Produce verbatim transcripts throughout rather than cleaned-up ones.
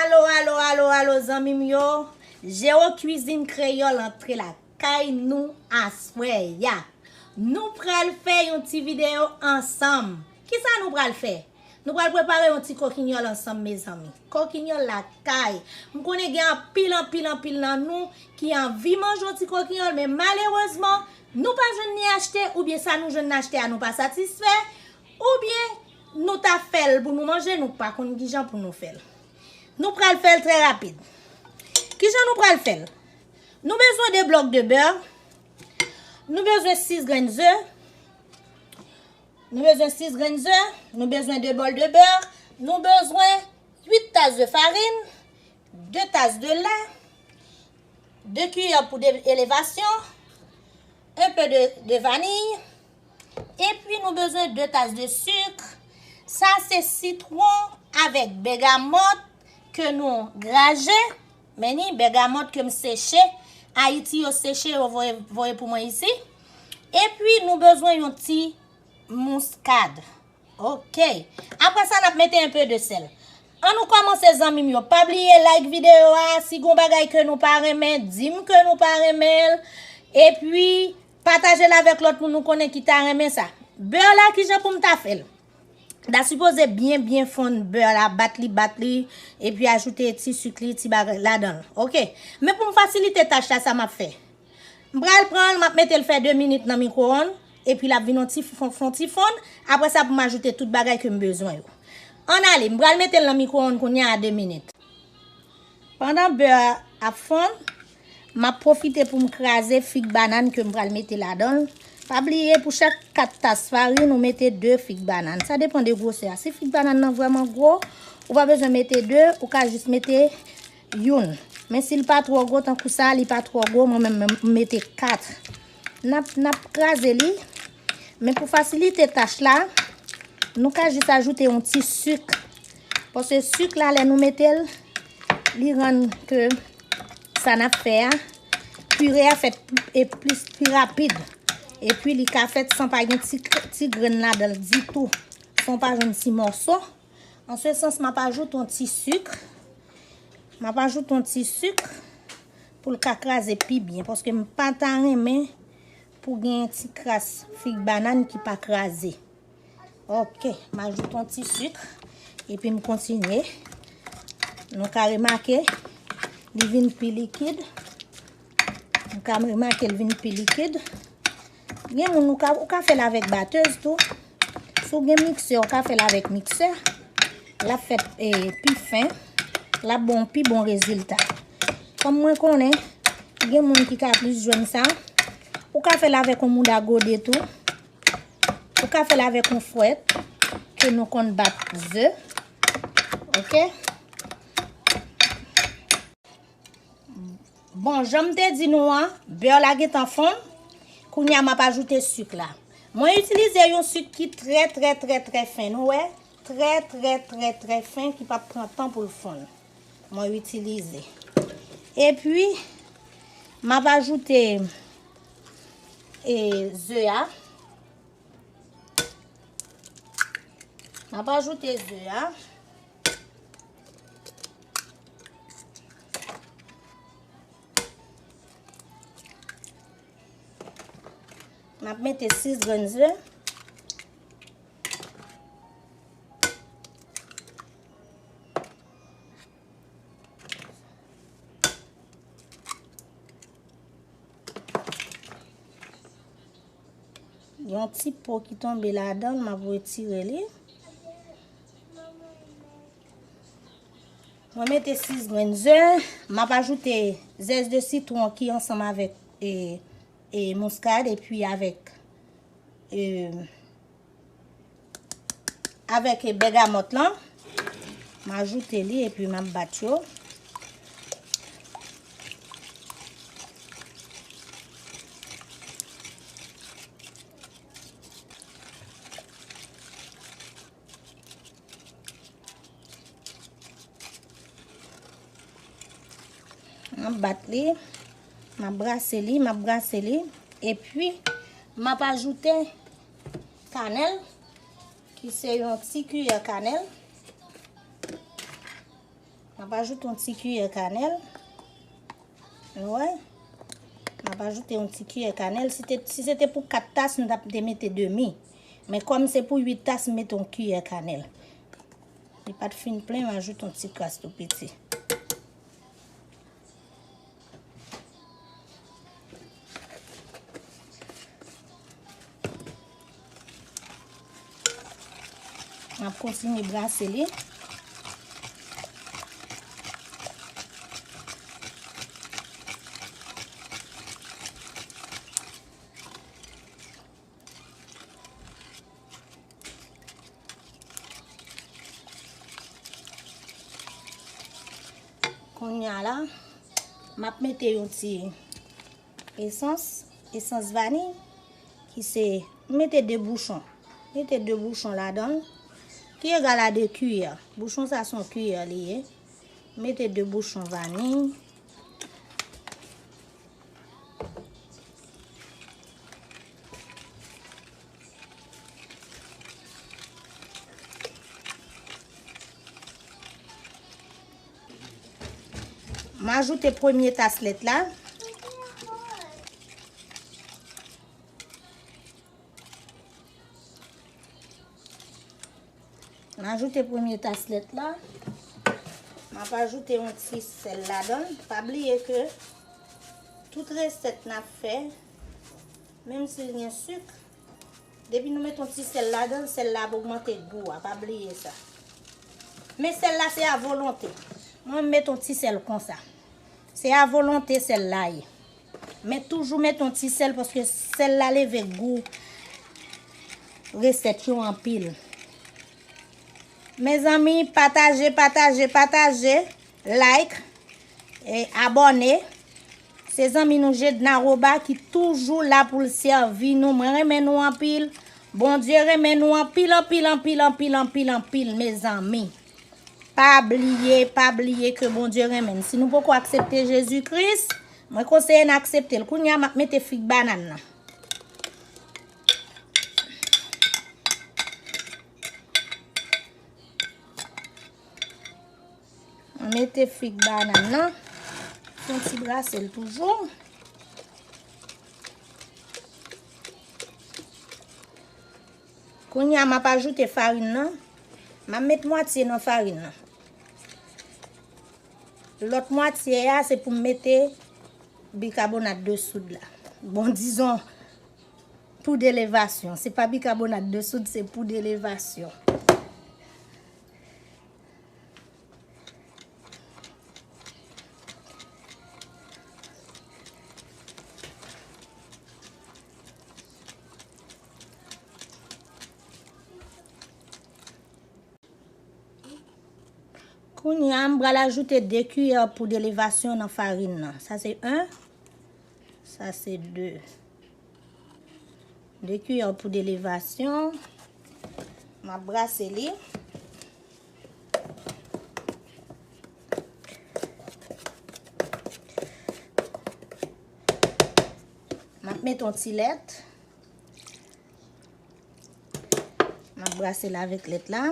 Alo, alo, alo, alo, zanmi m yo. Jero Cuisine Kreyòl antre lakay nou aswè a. Nou pral fè yon ti videyo ansanm. Kisa nou pral fè? Nou pral prepare yon ti kokinyòl ansanm, mezanmi. Kokinyòl lakay. M konnen gen anpil, anpil, anpil nan nou ki anvi manje yon ti kokinyòl, men malerezman, nou pa jwenn ni achte, oubyen sa nou jwenn achte a, nou pa satisfè, oubyen nou ta fè l pou nou manje, nou pa konn kijan pou nou fè l. Nou pral fè l trè rapid. Kijan nou pral fè l? Nou bezwen de blòk de bè. Nou bezwen sis grenn ze. Nou bezwen sis grenn ze. Nou bezwen de bòl de bè. Nou bezwen uit tas de farin, de tas de lè, de kiyè pou de elevasyon, un peu de, de vanille, epi nou bezwen de tas de sik. Sa se sitwon avèk bègamòt ke nou graje. Men ni bègamòt ke m seche. Ayiti yo seche, yo voye, voye pou mwen isi. Epi nou bezwen yon ti mouskad. Ok. Apre sa, n ap mete un peu de sèl. An nou kòmanse, zanmi m yo. Pa bliye like videyo a. Si gon bagay ke nou pa renmen, di m ke nou pa renmen l. Epi, pataje l avèk lòt moun nou konnen ki ta renmen sa. Bè la, kijan pou m ta fè l? Da sipoze byen, byen fonn bè la, bat li, bat li, epi ajoute ti sik li, ti bagay ladan l. Ok. Men pou m fasilite tach la, sa m ap fè. M pral pran l, m ap mete l fè de minit nan mikwowonn, epi l ap vin yon ti fon, fon, ti fonn. Apre sa, pou m ajoute tout bagay ke m bezwen yo. Ann ale, m pral mete l nan mikwowonn kounye a de minit. Pandan bè a ap fonn, m ap pwofite pou m kraze fig banann ke m pral mete ladan l. Pa bliye, pou chak kat tas farin, ou mete de fig banann. Sa depann de gwosè a. Si fig banann nan vrèman gwo, ou pa bezwen mete de, ou ka jis mete youn. Men si l pa twò gwo, tankou sa, li pa twò gwo, mwen menm, m mete kat. N ap, n ap kraze li. Men pou fasilite tach la, nou ka jis ajoute yon ti sik. Paske sik la, lè nou mete l, li rann ke sa n ap fè a, pire a fèt e plis, pi rapid. Epi li ka fèt san pa gen ti, ti grenn ladan l ditou. San w pa jwenn ti mòso. An se sans, m ap ajoute yon ti sik. M ap ajoute yon ti sik pou l ka kraze pi byen, paske m pa ta renmen pou gen ti kras fig banann ki pa kraze. Ok, m ajoute yon ti sik, epi m kontinye. Nou ka remake, li vin pi likid. Ou ka remake l vin pi likid. Gen moun ou ka, ou ka fè l avèk batèz tou. Si w gen miksè, ou ka fè l avèk miksè. L ap fèt, eh, pi fen. L ap ba w pi bon rezilta. Kòm mwen konnen, gen moun ki ka plis jwenn sa. Ou ka fè l avèk yon mouda gode tou. Ou ka fè l avèk yon fwèt ke nou konn bat ze. Ok? Bon, jan m te di nou an, bè la gentan fonn. Kounye a, m ap ajoute sik la. Mwen itilize yon sik ki trè, trè, trè, trè fen. Nou wè? Trè, trè, trè, trè fen, ki p ap pran tan pou l fonn. Mwen itilize. Epi, m ap ajoute, e, ze a. M ap ajoute ze a. M ap mete sis grenn ze. Yon ti po ki tonbe ladan l, m ap retire li. Mwen mete sis grenn ze, m ap ajoute zès de sitwon ki ansanm avèk, e, e, mouskad epi avèk, e, avèk bègamòt lan. M ajoute li epi m ap bat yo. M ap bat li, m ap brase li, m ap brase li. Epi, m ap ajoute kanèl, ki se yon ti kiyè kanèl. M M ap ajoute yon ti kiyè kanèl. Nou wè? M ap ajoute yon ti kiyè kanèl. Si te, si se te pou kat tas, m t ap te mete demi. Men kòm se pou uit tas, m mete yon kiyè kanèl. Li pa t fin plen, m ajoute yon ti kras tou piti. M ap kontinye brase li. Kounye a la, m ap mete yon ti esans, esans vaniy, ki se, m mete de bouchon. Mete de bouchon ladan l, ki egal a de kiyè. Bouchon sa se yon kiyè li ye. Mete de bouchon vaniy. M ajoute premye tas lèt la. M ajoute premye tas lèt la. M ap ajoute yon ti sèl ladan l. Pa bliye ke tout resèt n ap fè, menm si l gen sik, depi nou mete yon ti sèl ladan l, sèl la ap ogmante gou a. Pa bliye sa. Men sèl la se a volonte. Mwen, m mete yon ti sèl konsa. Se a volonte sèl la ye. Men toujou mete yon ti sèl paske sèl la leve gou resèt yo anpil. Mezanmi, pataje, pataje, pataje, like, e abòne. Se zanmi nou Jedna Roba ki toujou la pou l sèvi nou. Mwen renmen nou anpil. Bondye renmen nou anpil, anpil, anpil, anpil, anpil, anpil, mezanmi. Pa bliye, pa bliye ke Bondye renmen n. Si nou poko aksepte Jezi Kris, mwen konseye n aksepte l. Kounye a, m ap mete fig banann nan. Mwen mete fig banann nan. Fè yon ti brase l toujou. Kounye a, m ap ajoute farin nan. M ap met mwatye nan farin nan. Lòt mwatye a, se pou m mete bikabonat de soud la. Bon, dizon, pou delevasyon. Se pa bikabonat de soud, se pou delevasyon. Kounye a, m pral ajoute de kiyè pou delevasyon nan farin nan. Sa se en, sa se de. De kiyè pou delevasyon. M ap brase li. M ap mete yon ti lèt. M ap brase l avèk lèt la.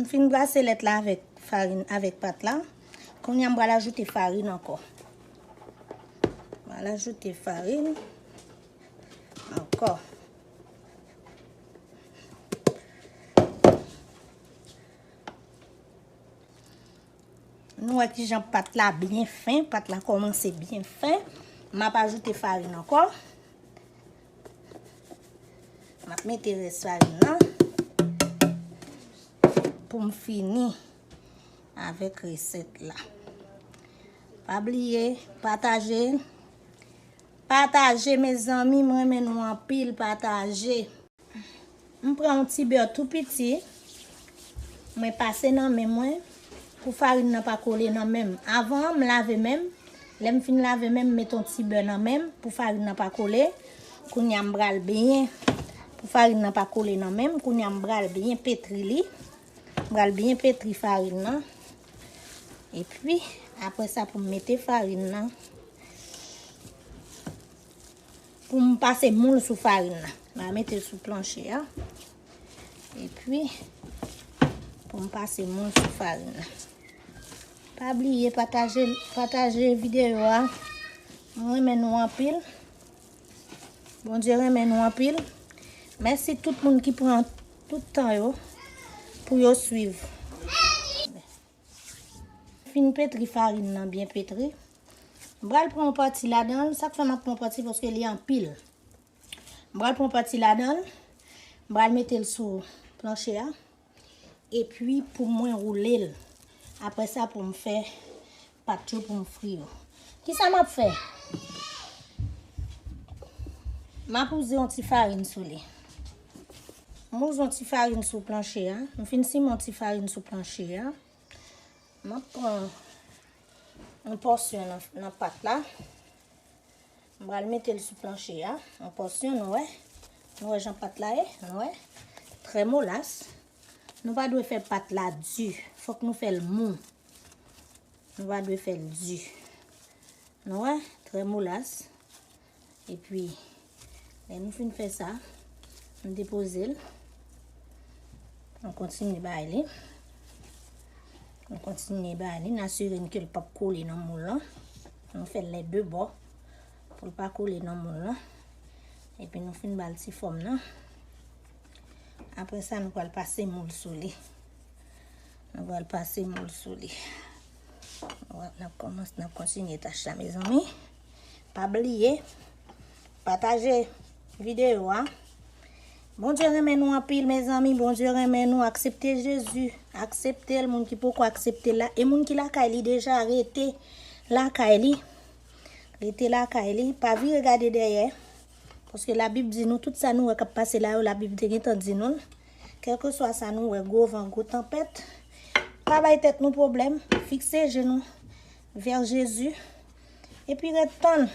M fin brase lèt la avèk farin, avèk pat la. Kounye a m pral ajoute farin ankò. M pral ajoute farin ankò. Nou wè kijan pat la byen fen, pat la kòmanse byen fen. M ap ajoute farin ankò. M ap mete rès farin nan pou m fini avèk resèt la. Pa bliye pataje. Pataje, mezanmi, m renmen nou anpil, pataje. M pran yon ti bè tou piti, mwen pase nan men mwen pou farin nan pa kole nan men m. Avan an, m lave men m. Lè m fin lave men m, m mete yon ti bè nan men m pou farin nan pa kole. Kounye a, m pral benyen pou farin nan pa kole nan men m. Kounye a, m pral benyen petri li. M pral benyen petri farin nan. Epi, apre sa, pou m mete farin nan, pou m pase moul sou farin nan. M a mete l sou planche a. Epi, pou m pase moul sou farin nan. Pa bliye pataje, pataje videyo a. Mwen renmen nou anpil. Bondye renmen nou anpil. Mèsi tout moun ki pran tout tan yo pou yo swiv. Fin petri farin nan byen petri. M pral pran yon pati ladan l. Sa k fè m ap pran yon pati, paske li anpil. M pral pran yon pati ladan l. M pral mete l sou planche a. Epi pou mwen woule l. Apre sa pou m fè pat yo pou m fri yo. Kisa m ap fè? M ap wouze yon ti farin sou li. M wouze yon ti farin sou planche a. M fin simen yon ti farin sou planche a. M ap pran yon pòsyon nan, nan pat la. M pral mete l sou planche a. Yon pòsyon, nou wè. Nou wè jan pat la ye, nou wè. Trè molas. Nou pa dwe fè pat la di. Fòk nou fè l mou. Nou pa dwe fè l di. Nou wè, trè molas. Epi, lè nou fin fè sa, nou depoze l. Nou kontinye bay li. Nou kontinye bay li. Nou asire n ke l p ap kole nan moul lan. Nou fè l lè de bò pou l pa kole nan moul lan. Epi nou fin ba l ti fòm nan. Apre sa, nou pral pase moul sou li. Nou pral pase moul sou li. N ap kòmanse, n ap kontinye tach la, mezanmi. Pa bliye, pataje videyo a. Bondye renmen nou anpil, mezanmi. Bondye renmen nou. Aksepte Jezi. Aksepte l, moun ki poko aksepte l la. E moun ki lakay li deja, rete lakay li. Rete lakay li. Pa vire gade dèyè. Paske Labib di nou, tout sa nou wè k ap pase la yo, Labib te gentan di nou l. Kèlkeswa sa nou wè, gwo van, gwo tanpèt, pa bay tèt nou pwoblèm. Fikse je nou vè Jezi. Epi ret tann.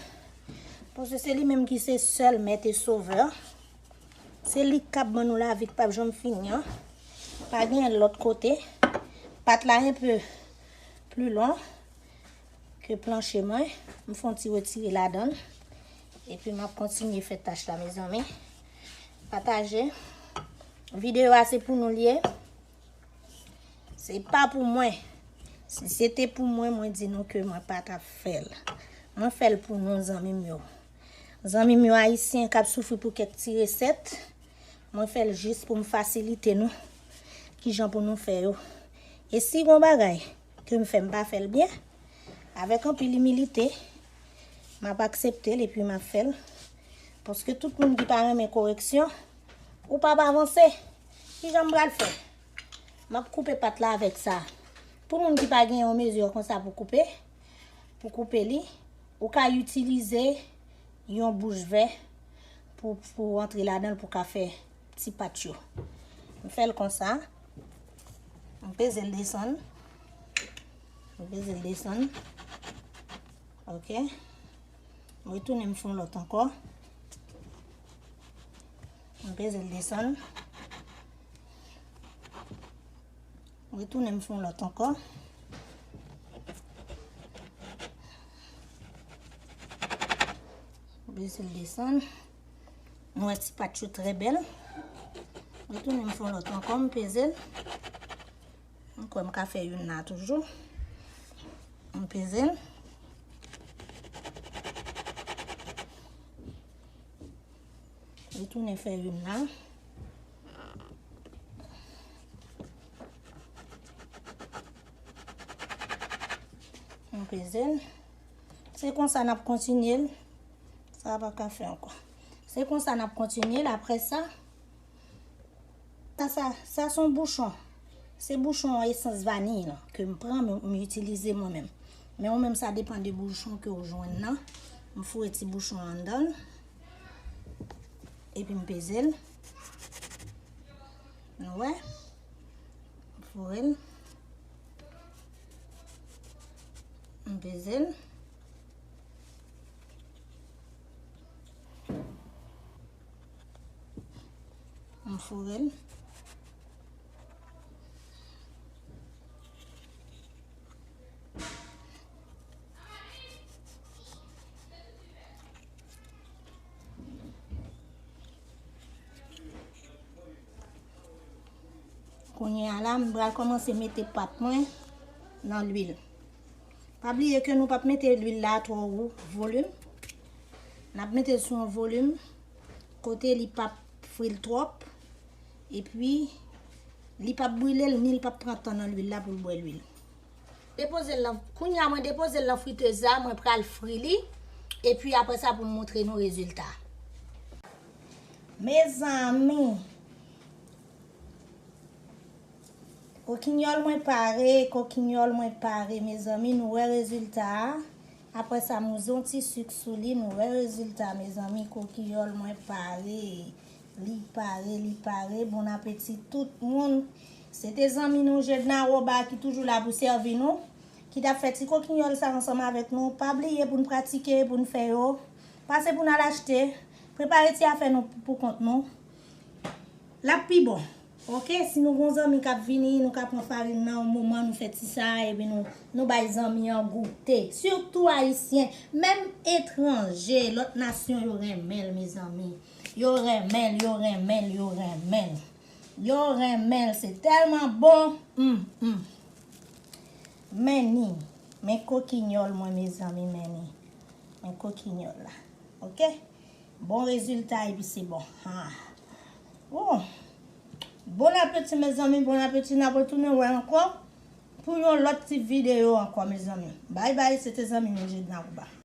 Paske se li menm ki se sèl Mèt e Sovè. Se li k ap ban nou lavi k p ap janm fini an. Pa gen lòt kote. Pat la enpe pli lon ke planche mwen. M fè yon ti retire ladan l. Epi m ap kontinye fè tach la, mezanmi. Pataje. Videyo a se pou nou l ye. Se pa pou mwen. Si se te pou mwen, mwen di nou ke mwen pa t ap fè l. Mwen fè l pou nou, zanmi m yo. Zanmi m yo ayisyen k ap soufri pou kèk ti resèt, mwen fè l jis pou m fasilite nou kijan pou nou fè yo. E si gon bagay ke m fè m pa fè l byen, avèk anpil imilite, m ap aksepte l epi m ap fè l. Paske tout moun ki pa renmen koreksyon, ou p ap avanse. Kijan m pral fè? M ap koupe pat la avèk sa. Pou moun ki pa gen yon mezi konsa pou koupe, pou koupe li, ou ka itilize yon bouch vè pou, pou antre ladan l pou ka fè ti pat yo. M fè l konsa. M peze l desann. M peze l desann. Ok. M retounen m fè yon lòt ankò. M peze l desann. Retounen m fè yon lòt ankò. Peze l desann. Nou wè ti pat yo trè bèl. Retounen m fè yon lòt ankò, m peze l. M kwè m ka fè youn la toujou. M peze l. Retounen fè youn la. M peze l. Se konsa n ap kontinye l. Sa pa ka fè ankò. Se konsa n ap kontinye l. Apre sa, sa, sa, sa se yon bouchon. Se bouchon esans vaniy lan ke m pran, m, m itilize mwen menm. Men ou menm, sa depann de bouchon ke w jwenn nan. M foure ti bouchon an anndan l. Epi m peze l. Nou wè? M foure l. M peze l. M foure l. Kounye a la, m pral kòmanse mete pat mwen nan lwil. Pa bliye ke nou p ap mete lwil la twò wo, volim. N ap mete l sou yon volim kote li p ap fri l twòp. Epi, li p ap brile l, ni li p ap pran tan nan lwil la pou l bwè lwil. Depoze l nan, kounye a mwen depoze l nan fritez la, mwen pral fri li. Epi apre sa pou m montre nou rezilta. Mezanmi, kokinyòl mwen pare, kokinyòl mwen pare, mezanmi, nou wè rezilta a. Apre sa, m woze yon ti sik sou li, nou wè rezilta, mezanmi, kokinyòl mwen pare. Li pare, li pare, bon apeti tout moun. Se te zanmi nou, Jedna Roba, ki toujou la pou sèvi nou, ki t ap fè ti kokinyòl sa ansanm avèk nou. Pa bliye pou n pratike, pou n fè yo. Pase pou n al achte. Prepare ti afè nou pou kont nou. L ap pi bon. Oke, si nou gon zanmi k ap vini, nou ka pran farin nan yon moman, nou fè ti sa, epi nou, nou bay zanmi an goute. Sitou ayisyen, menm etranje, lòt nasyon yo renmen l, mezanmi. Yo renmen l, yo renmen l, yo renmen l. Yo renmen l, se tèlman bon. Mm, mm. Men ni, men kokinyòl mwen, mezanmi, men ni. Men kokinyòl la. Oke? Bon rezilta epi se bon. Ha. Oh. Bon apeti, mezanmi, bon apeti. N ap retounen wè ankò pou yon lòt ti videyo ankò, mezanmi. Bay bay, se te zanmi nou, Jedna Roba.